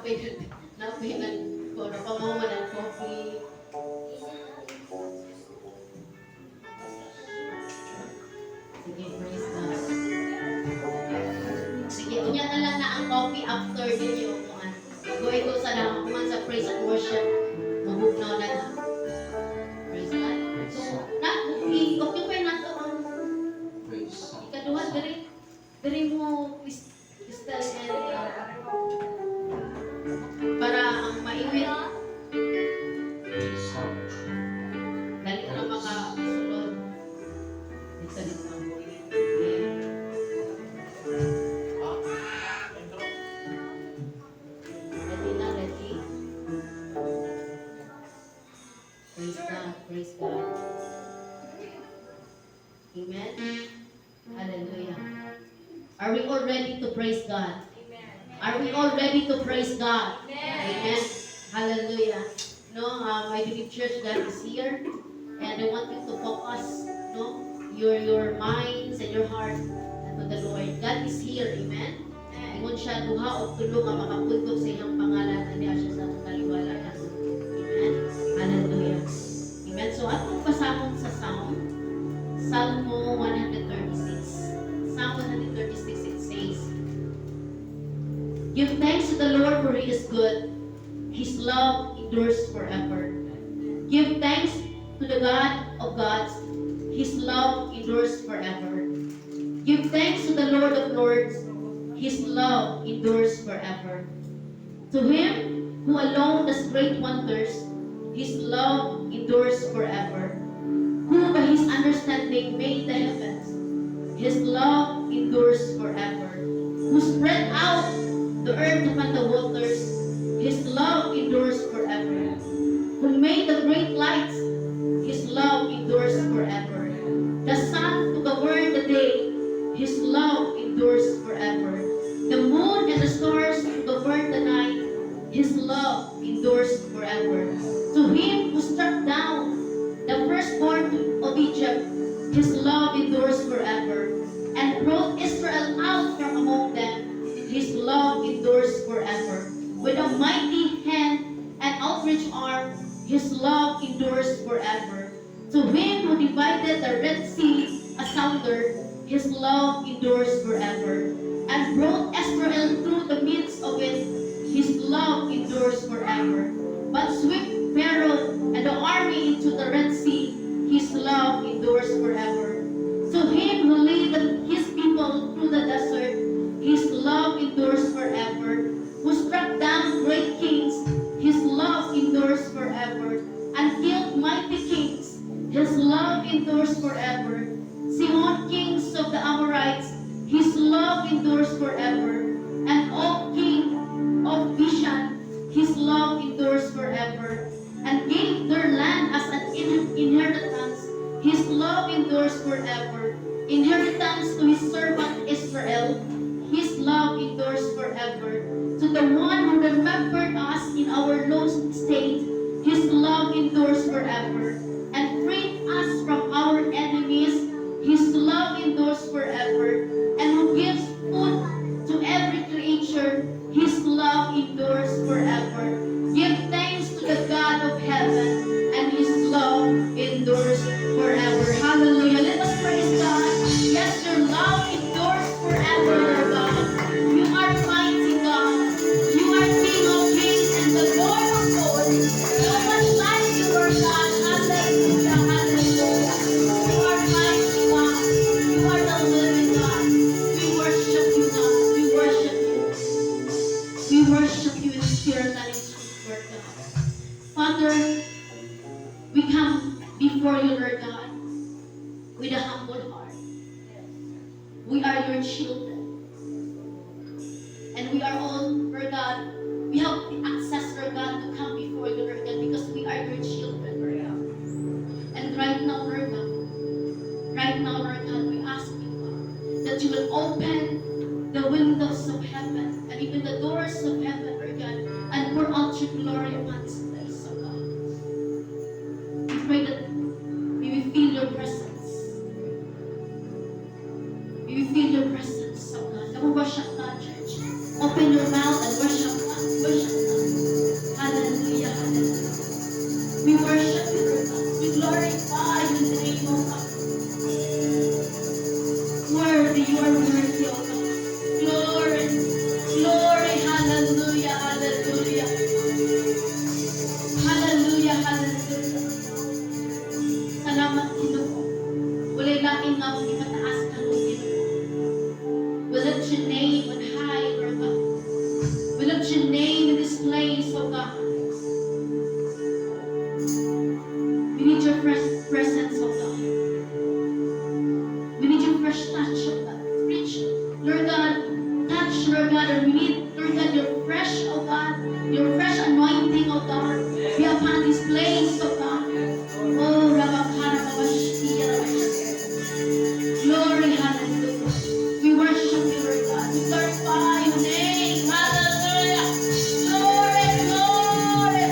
napinan ko, napamawa ng coffee. Sige, praise God. Sige, unya na lang na ang coffee after din yung kuhan. Go ito sa lang, kuman sa praise and worship. Mahugnaw na na. Praise God. So, i-occupy na ito ang ikaduha, diri mo crystal and para ang maiwit. Dali na makasulod. Dito din ang buhay. Ready na, ready? Praise God, praise God. Amen? Hallelujah. Are we all ready to praise God? Are we all ready to praise God? Amen. Hallelujah. No, I believe church God is here, and I want you to focus, no, your minds and your heart to the Lord. God is here. Amen. Ingon siya duha o tulo nga makapunto sa iyang pangalan na niya siya sa kaliwalayan. Amen. Hallelujah. Amen. So atong pasahon sa Psalm 136. Psalm 136 it says, "Give thanks to the Lord, for He is good. His love endures forever. Give thanks to the God of gods. His love endures forever. Give thanks to the Lord of lords. His love endures forever. To Him who alone does great wonders, His love endures forever. Who by His understanding made the heavens, His love endures forever. Who spread out the earth upon the waters, His love endures forever. Who made the great lights, His love endures forever. The sun to govern the day, His love endures forever. The moon and the stars to govern the night, His love endures forever. To Him who struck down the firstborn of Egypt, His love endures forever. And brought Israel out from among them, His love endures forever. With a mighty hand and outstretched arm, His love endures forever. To Him who divided the Red Sea asunder, His love endures forever. And brought Israel through the midst of it, His love endures forever. But swept Pharaoh and the army into the Red Sea, His love endures forever. To Him who led His people through the desert, His love endures forever. Who struck down great kings, His love endures forever. And killed mighty kings, His love endures forever. Sihon, kings of the Amorites, His love endures forever. And Og, king of Bashan, His love endures forever. And gave their land as an inheritance, His love endures forever. Inheritance to His servant Israel, His love endures forever. To the one who remembered us in our low state, His love endures forever. And freed us from our enemies, His love endures forever. And who gives food to every creature, His love endures forever. Give thanks to the God of heaven, and His love endures forever. Hallelujah. Let us praise God. Yes, your love endures forever, Lord God. You are mighty God. You are King of kings and the Lord of lords. No one like you, Lord God. Hallelujah. Hallelujah. You are mighty God. You are the living God. We worship you, God. We worship you. We worship you in spirit and in truth, Lord God. Father, we come before you, Lord God, with a humble heart. We are your children. And we are all, Lord God, we have the access, Lord God, to come before you, Lord God, because we are your children, Lord God. And right now, Lord God, we ask you, God, that you will open the windows of heaven and even the doors of heaven, Lord God, and pour out your glory upon this place, oh God. We pray that may we feel your presence. May we feel your presence, oh God. Come on, worship God, church. Open your mouth and worship God. Worship God. We need your fresh touch, oh God. Fresh, Lord God, touch, Lord God. And we need, Lord God, your fresh, oh God, your fresh anointing, oh God, be upon this place, oh God. Oh, Rabakana, Rabashia, Rabashia. Glory, hallelujah. We worship you, Lord God. We glorify your name. Hallelujah. Glory, glory.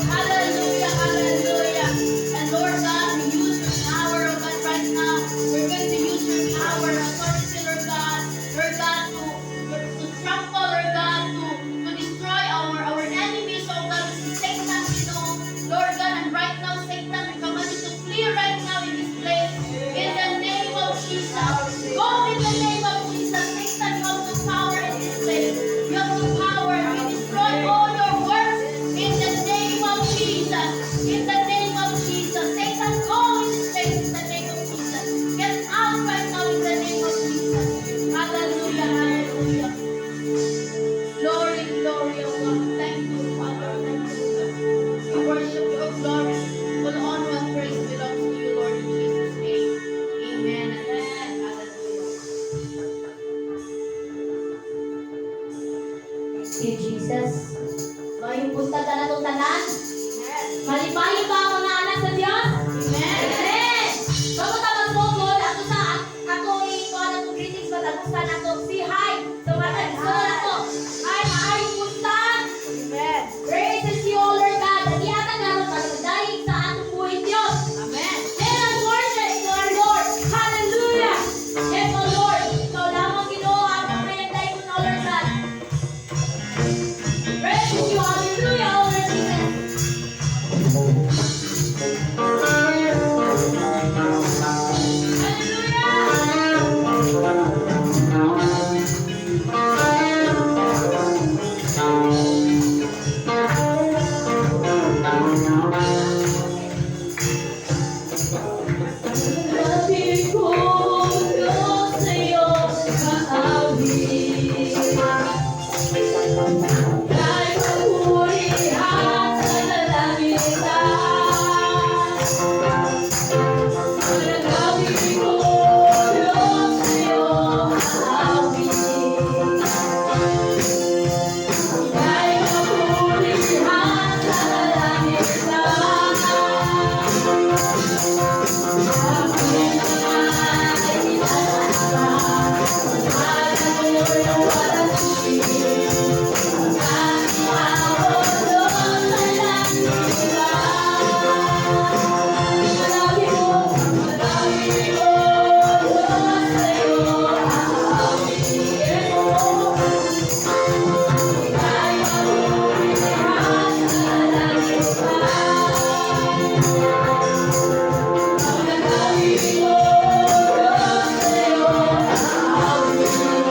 Hallelujah, hallelujah. And Lord God, we use your power, oh God, right now. We're going to use your power, authority, Lord God. Lord God, to trample, Lord God, to destroy our enemies, oh God. Satan, we know, Lord God, and right now, Satan, we command you to flee right now in this place. In the name of Jesus. Go in the name of Jesus. Satan, you have the power in this place. You have the power. We destroy all your works in the name of Jesus. In the name of Jesus. Satan, go in this place in the name of Jesus. Get out right now in the name of Jesus. Hallelujah, hallelujah. Glory, glory, oh God. Thank you, Father. Thank you, God. We worship you, oh glory. All honor and praise belongs to you, Lord, in Jesus' name. Amen. Amen. Hallelujah. Si Jesus. Mayong punta na itong tanan. Malipayon ba ang mga anak sa Diyos? Amen. Amen! Kamusta magbukod? Ako sa ako ito na itong greetings ba? Ako sa nato. Si hi! So matag so na to. Hi, maayong punta. Amen. Praises you, O Lord God. At iyata naroon pagdayig sa atong buhay Diyos. Amen. Let us worship to our Lord. Hallelujah! Yes, O Lord. Ikaw lamang Ginoo ang kapayanday ko, O Lord God. Praises you, hallelujah, O Lord Jesus. Sabi ko, Diyos sa'yo kaawit. Kay papurihan sa kalangitan. Sabi ko, Diyos sa'yo kaawit. Kay papurihan sa Thank you.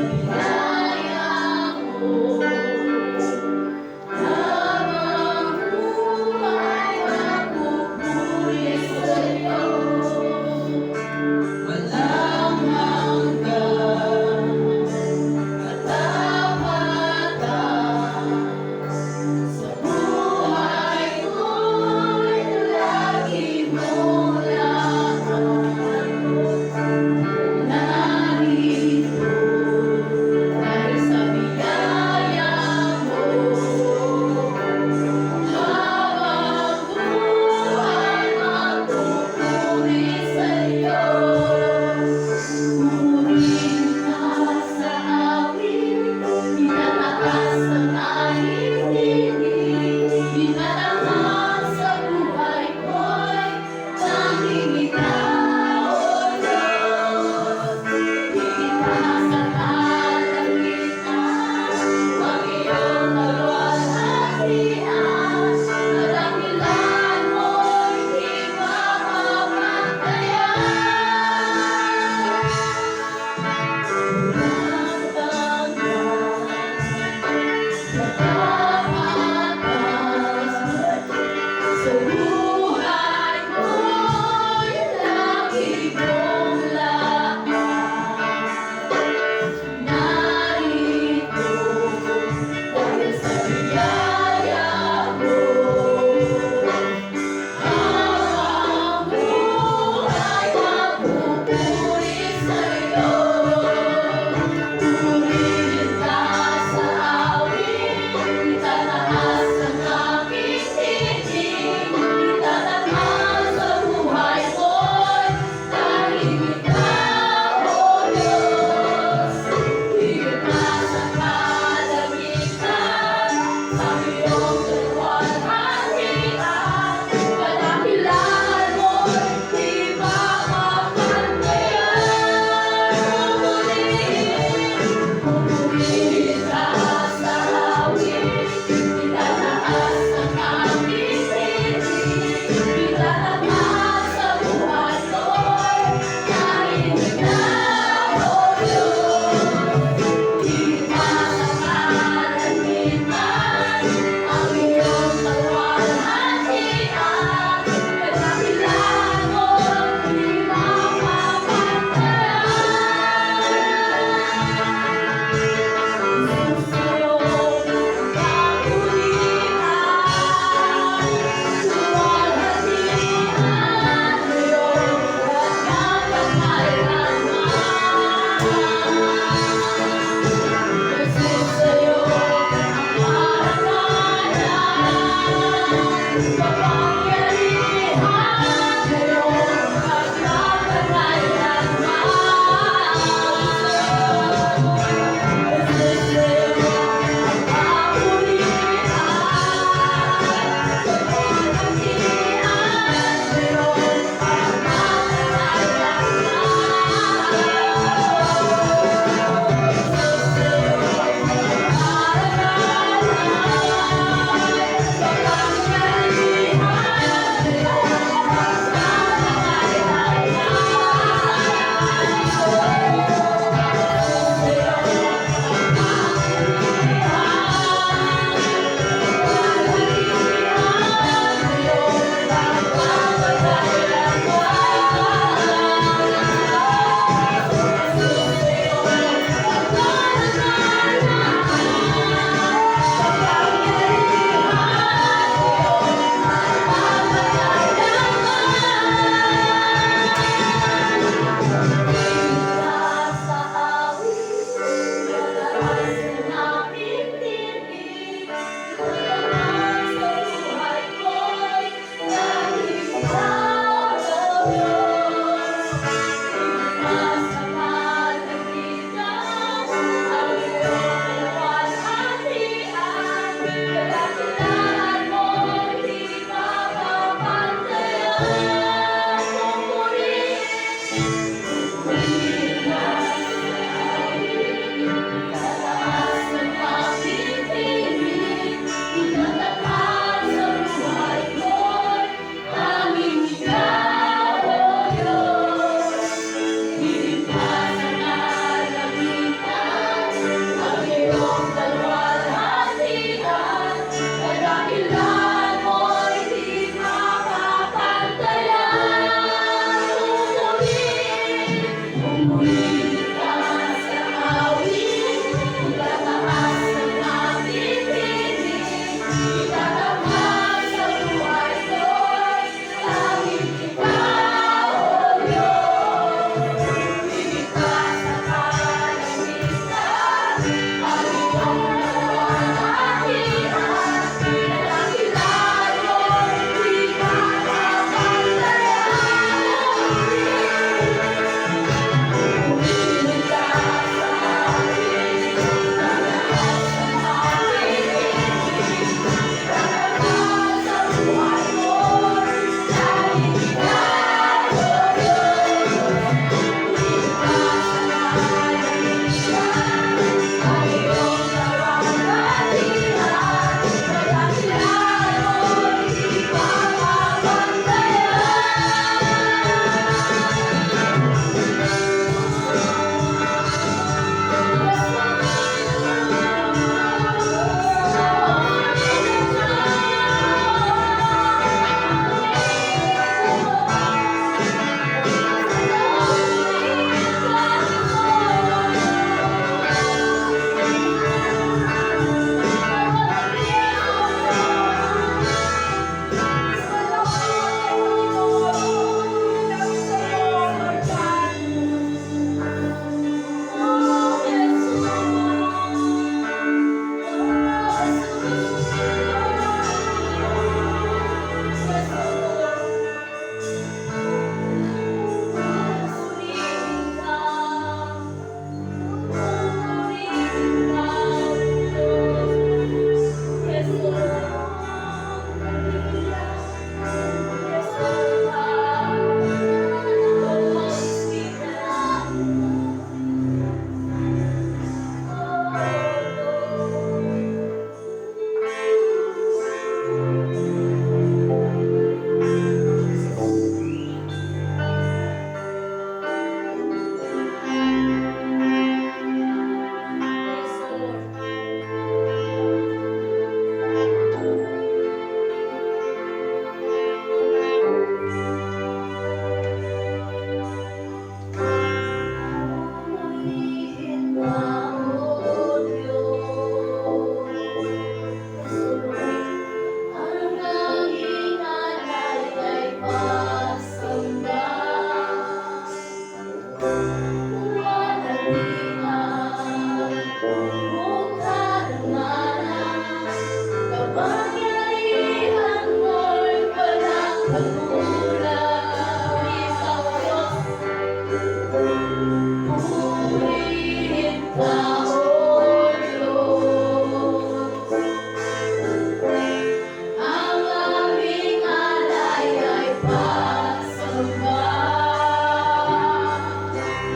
Hallelujah.